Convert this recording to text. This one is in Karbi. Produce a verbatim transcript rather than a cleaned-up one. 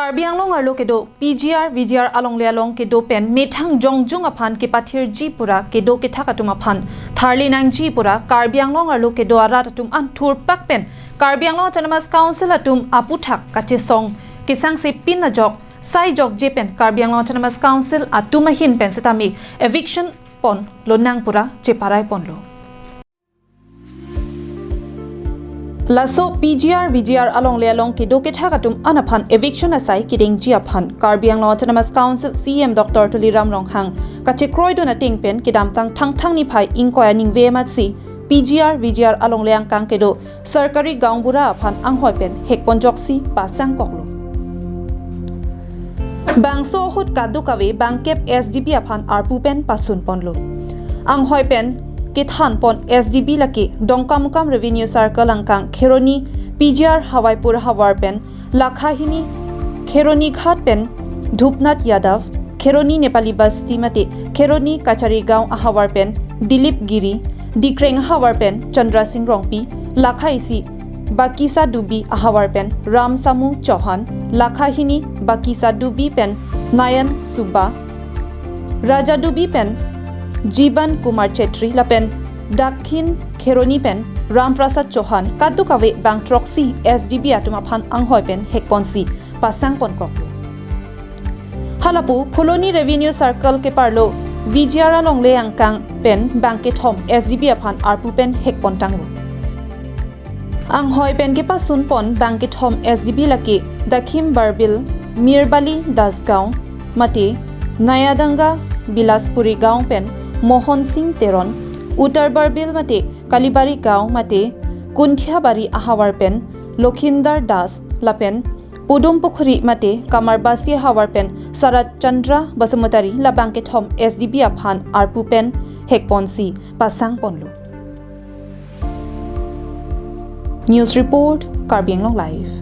Karbi Anglong arlo kedo P G R, V G R alongle along kedo pen methang jongjung aphan kepathirji pura kedo kethak atum aphan tharli nangji pura Karbi Anglong arlo kedo arat atum an thurpak pen Karbi Anglong Autonomous Council atum aputhak kachesong kesangse pin ajok sai jokje pen Karbi Anglong Autonomous Council atum ahin pen setame eviction ponlo nang pura cheparai ponlo. Laso P G R, V G R alongle along kedo kethak atum an aphan eviction asai kedengji aphan Karbi Anglong Autonomous Council C E M Doctor Tuliram Ronghang kachekroidun ateng pen kedamtang Thangthang niphai ingkoi aningve amatsi P G R, V G R alongle angkang kedo Sarkari Gaonbura aphan anghoi pen hekponjoksi pasangkoklo. Bangso ahut kadokave bangkep S D B aphan arpu pen pasun ponlo. Anghoi pen kethan pon S D B lake Dongkamukam Revenue Circle angkang Kheroni P G R Hawaipur havar pen lakha hini Kheroni Ghat pen Dhupnath Yadav, Kheroni Nepali Basti mate Kheroni Kachari Gaon ahavar pen Dilip Giri, Dikreng havar pen Chandra Singh Rongpi, lakha isi Bakisa Dubi ahavar pen Ram Samu Chauhan, lakha hini Bakisa Dubi pen Nayan Suba, Raja Dubi pen Jiban Kumar Chetri lapen Dakhin Kheroni pen Ram Prasad Chauhan kadokave bang throksi S D B atum aphan anghoi pen hekponsi pasang ponkoklo. Halapu Phuloni Revenue Circle keparlo V G R alongle angkang pen bangkethom S D B aphan arpu pen hekpontanglo. Anghoi pen kepasun pon bangkethom S D B lake Dakhim Barbil Mirbali Dasgaon mate Nayadanga Bilaspuri Gaon pen Mohon Singh Teron, Uttar Barbil mate Kalibari Gaon mate Kunthiabari ahavar pen Lokhindar Das lapen Pudum Pukhuri mate Kamarbasi havar pen Sarat Chandra Basumatari la bangkethom S D B aphan arpu pen hekponsi pasang ponlo. News report, Karbi Anglong Live.